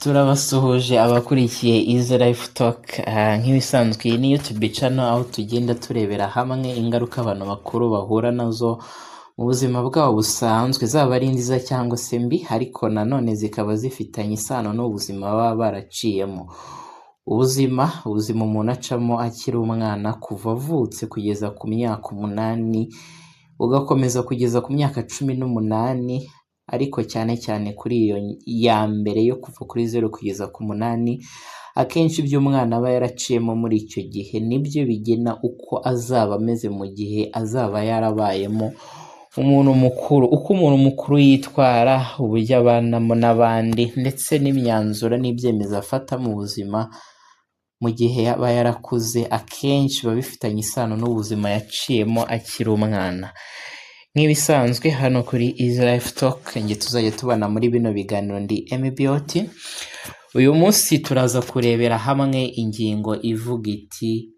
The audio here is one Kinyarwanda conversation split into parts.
Turabasuhuje abakurikiye Easy Life Talk. Nk'ibisanzwe iyi ni YouTube channel aho tugenda turebera hamwe ingaruka abantu bakuru bahura nazo mu buzima bwabo busanzwe, zaba ari nziza cyangwa se mbi, ariko nanone zikaba zifitanye isano n'ubuzima baba baraciyemo. Ubuzima umuntu acamo akiri umwana kuva avutse kugeza ku myaka 8, ugakomeza kugeza ku myaka 18, ariko cyane cyane kuri iyo ya mbere yo kuva kuri 0 kugeza ku 8, akenshi ibyo umwana aba yaraciyemo muri icyo gihe nibyo bigena uko azaba ameze mu gihe azaba yarabayemo umuntu mukuru. Uko umuntu mukuru yitwara, uburyo abanamo n'abandi, ndetse n'imyanzuro n'ibyemezo afata mu buzima mu gihe aba yarakuze, akenshi biba bifitanye isano n'ubuzima yaciyemo akiri umwana. Nk'ibisanzwe hano kuri Easy Life Talk, njye tuzajya tubana muri bino biganiro ndi MBOT. Uyu munsi turaza kurebera hamwe ingingo ivuga iti: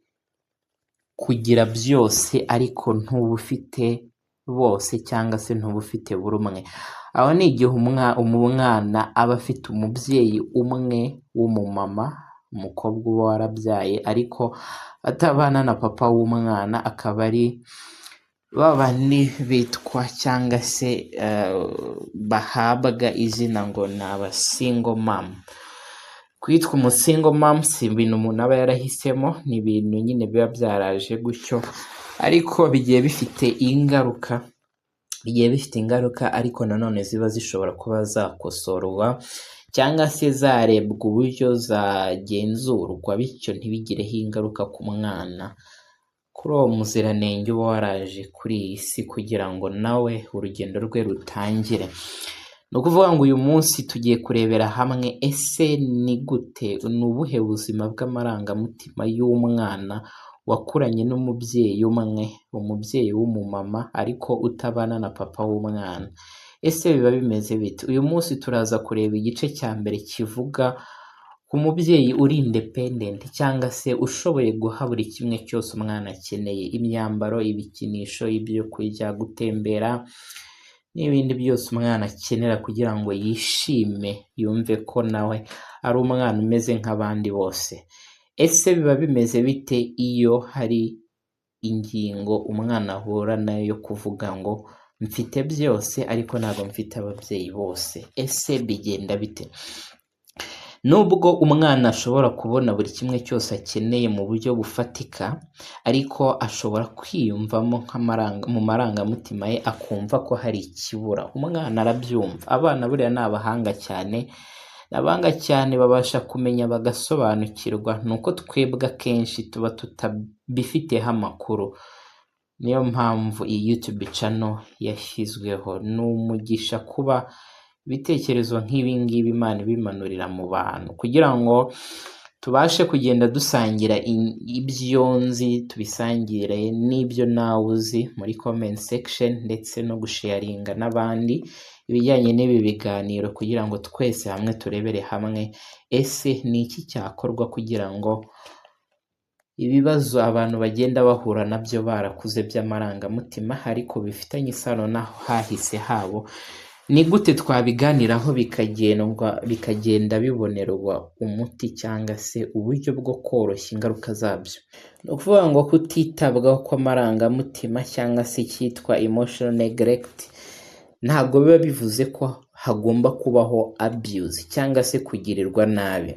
"Kugira byose ariko ntuba ufite bose cyangwa se ntuba ufite buri umwe." Aho ni igihe umwana aba afite umubyeyi umwe w'umumama, umukobwa uba warabyaye, ariko atabana na papa w'umwana, akaba ari ba bandi bitwa cyangwa se bahabwa izina ngo ni aba single mom. Kwitwa umu single mom si ibintu umuntu aba yarahisemo, ni ibintu nyine biba byaraje gutyo, ariko bigiye bifite ingaruka, bigiye bifite ingaruka ariko nanone ziba zishobora kuba zakosorwa cyangwa se zarebwa uburyo zagenzurwa, bityo ntibigireho ingaruka ku mwana, kuri uwo muziranenge uba waraje kuri iyi si kugira ngo nawe urugendo rwe rutangire. Ni ukuvuga ngo uyu munsi tugiye kurebera hamwe: ese ni gute, ni ubuhe buzima bw'amarangamutima y'umwana wakuranye n'umubyeyi umwe, umubyeyi w'umumama ariko utabana na papa w'umwana? Ese biba bimeze bite? Uyu munsi turaza kureba igice cya mbere kivuga ku mubyeyi uri independent cyangwa se ushoboye guha buri kimwe cyose umwana akeneye: imyambaro, ibikinisho, ibyo kurya, gutembera n'ibindi byose umwana akenera kugira ngo yishime, yumve ko nawe ari umwana umeze nk'abandi bose. Ese biba bimeze bite iyo hari ingingo umwana ahura nayo yo kuvuga ngo mfite byose ariko ntabwo mfite ababyeyi bose? Ese bigenda bite? Nubwo umwana ashobora kubona buri kimwe cyose akeneye mu buryo bufatika, ariko ashobora kwiyumvamo mu marangamutima ye akumva ko hari ikibura. Umwana arabyumva. Abana buriya ni abahanga cyane, ni abahanga cyane, babasha kumenya bagasobanukirwa, ni uko twebwe akenshi tuba tutabifiteho amakuru. Niyo mpamvu iyi YouTube channel yashyizweho. Ni umugisha kuba ibitekerezo nk'ibi ngibi Imana ibimanurira mu bantu kugira ngo tubashe kugenda dusangira ibyo nzi, tubisangire n'ibyo nawe uzi muri comment section, ndetse no gusharinga n'abandi ibijyanye n'ibi biganiro, kugira ngo twese hamwe turebere hamwe ese ni iki cyakorwa kugira ngo ibibazo abantu bagenda bahura nabyo barakuze by'amarangamutima ariko bifitanye isano n'aho hahise habo, ni gute twabiganiraho bikagendwa, bikagenda bibonerwa umuti cyangwa se uburyo bwo koroshya ingaruka zabyo. Ni ukuvuga ngo kutitabwaho kw'amarangamutima cyangwa se icyitwa emotional neglect ntabwo biba bivuze ko hagomba kubaho abuse cyangwa se kugirirwa nabi.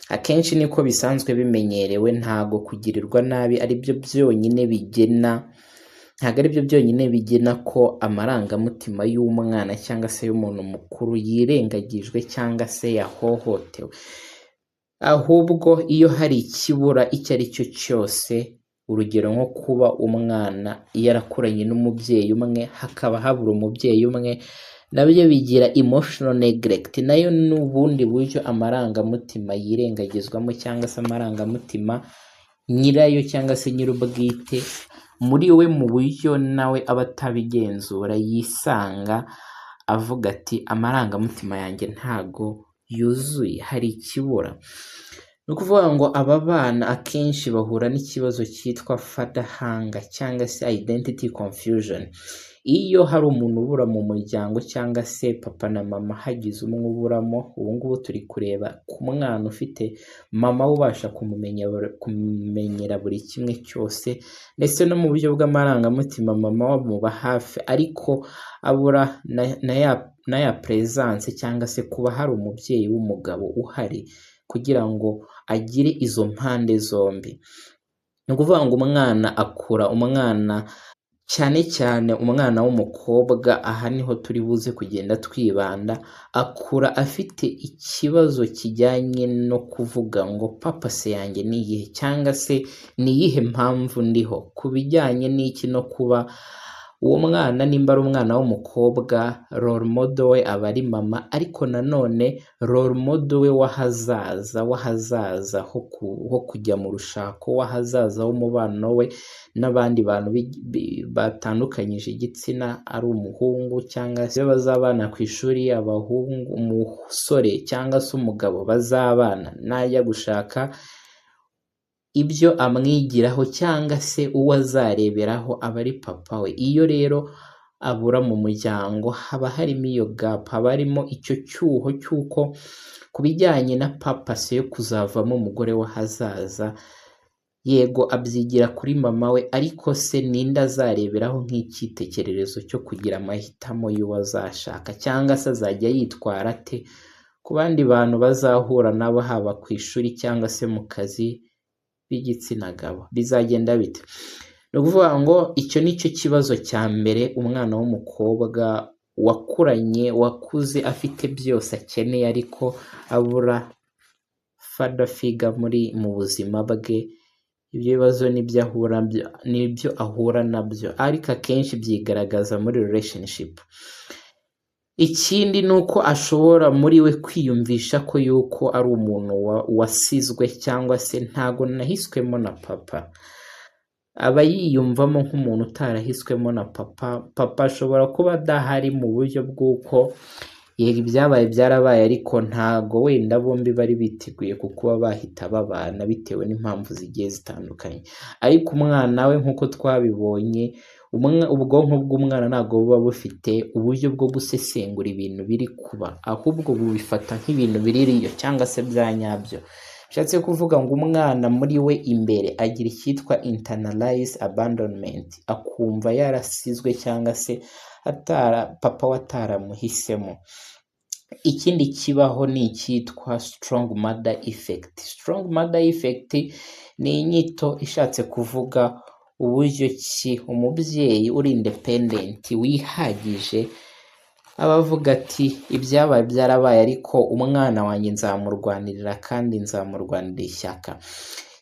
Akenshi niko bisanzwe bimenyerewe. Ntabwo kugirirwa nabi ari byo byonyine bigena, ntabwo ari byo byonyine bigena ko amarangamutima y'umwana cyangwa se y'umuntu mukuru yirengagijwe cyangwa se yahohotewe. Ahubwo iyo hari ikibura icyo ari cyo cyose, urugero nko kuba umwana yarakuranye n'umubyeyi umwe hakaba habura umubyeyi umwe, nabyo bigira emotional neglect. Nayo ni ubundi buryo amarangamutima yirengagizwamo, cyangwa se amarangamutima nyirayo cyangwa se nyir'ubwite muri we, mu buryo nawe aba atabigenzura, yisanga avuga ati: "Amarangamutima yanjye ntago yuzuye, hari ikibura." Ni ukuvuga ngo aba bana akenshi bahura n'ikibazo cyitwa father hunger cyangwa se identity confusion. Iyo hari umuntu ubura mu muryango cyangwa se papa na mama hagize umwe uburamo, ubu ngubu turi kureba ku mwana ufite mama we ubasha kumumenyera buri kimwe cyose, ndetse no mu buryo bw'amarangamutima mama we amuba hafi, ariko abura na ya presence cyangwa se kuba hari umubyeyi w'umugabo uhari kugira ngo agire izo mpande zombi. Ni ukuvuga ngo umwana akura, umwana cyane cyane umwana w'umukobwa, aha niho turi buze kugenda twibanda, akura afite ikibazo kijyanye no kuvuga ngo purpose yanjye ni iyihe, cyangwa se ni iyihe mpamvu ndiho, ku bijyanye n'iki no kuba uwo mwana nimba ari umwana w'umukobwa, role model we aba ari mama, ariko nanone role model we w'ahazaza ho kujya mu rushako, w'ahazaza h'umubano we n'abandi bantu batandukanyije igitsina, ari umuhungu cyangwa se bazabana ku ishuri, abahungu, umusore cyangwa se umugabo bazabana najya gushaka, ibyo amwigiraho cyangwa se uwo azareberaho aba ari papa we. Iyo rero abura mu muryango haba harimo iyo gap, haba harimo icyo cyuho cy'uko ku bijyanye na purpose yo kuzavamo umugore w'ahazaza, yego abyigira kuri mama we, ariko se ninde azareberaho nk'icyitegererezo cyo kugira amahitamo y'uwo azashaka, cyangwa se azajya yitwara ate ku bandi bantu bazahura nabo haba ku ishuri cyangwa se mu kazi b'igitsina gabo, bizagenda bite? Ni ukuvuga ngo icyo ni cyo kibazo cya mbere umwana w'umukobwa wakuranye, wakuze afite byose akeneye ariko abura father figure muri mu buzima bwe, ibyo bibazo nibyo ahura nabyo, ariko akenshi byigaragaza muri relationship. Ikindi ni uko ashobora muri we kwiyumvisha ko yuko ari umuntu wasizwe cyangwa se ntago nahiswemo na papa. Aba yiyumvamo nk'umuntu utarahiswemo na papa, papa ashobora kuba adahari mu buryo bw'uko yego ibyabaye byarabaye, ariko ntago wenda bombi bari biteguye ku kuba bahita babana bitewe n'impamvu zigiye zitandukanye. Ariko umwana we nk'uko twabibonye, ubwonko bw'umwana ntabwo buba bufite uburyo bwo gusesengura ibintu biri kuba, ahubwo bubifata nk'ibintu biri real cyangwa se bya nyabyo. Bishatse kuvuga ngo umwana muri we imbere agira icyitwa internalized abandonment, akumva yarasizwe cyangwa se atara papa we ataramuhisemo. Ikindi kibaho ni icyitwa strong mother effect. Strong mother effect ni inyito ishatse kuvuga uburyo ki umubyeyi uri independent wihagije aba avuga ati ibyabaye byarabaye, ariko umwana wanjye nzamurwanirira kandi nzamurwanirira ishyaka.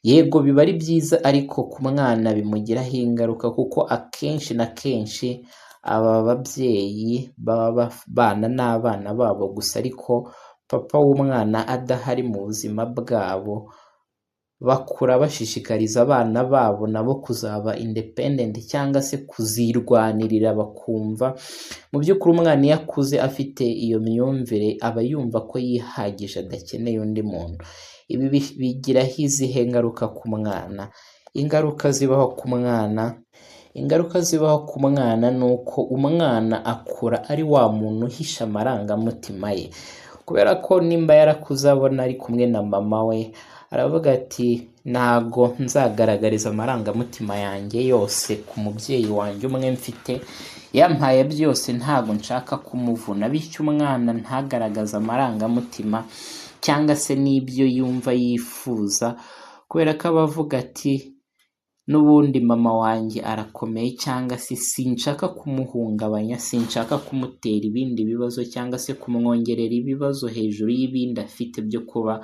Yego biba ari byiza, ariko ku mwana bimugiraho ingaruka kuko akenshi na kenshi aba babyeyi baba babana n'abana babo gusa, ariko papa w'umwana adahari mu buzima bwabo, bakura bashishikariza abana babo nabo kuzaba independent cyangwa se kuzirwanirira, bakumva mu by'ukuri umwana iyo akuze afite iyo myumvire aba yumva ko yihagije adakeneye undi muntu. Ibi bigiraho izihe ngaruka ku mwana? Ingaruka zibaho ku mwana ni uko umwana akura ari wa muntu uhisha amarangamutima ye, kubera ko nimba yarakuze abona ari kumwe na mama we, aravuga ati ntago nzagaragariza amarangamutima yanjye yose ku mubyeyi wanjye umwe mfite, yampaye byose, ntago nshaka kumuvuna. Bityo umwana ntagaragaze amarangamutima cyangwa se n'ibyo yumva yifuza, kubera ko aba avuga ati n'ubundi mama wanjye arakomeye, cyangwa se sinshaka kumuhungabanya, sinshaka kumutera ibindi bibazo cyangwa se kumwongerera ibibazo hejuru y'ibindi afite byo kuba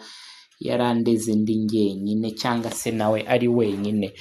yarandeze ndi njyenyine cyangwa se nawe ari wenyine.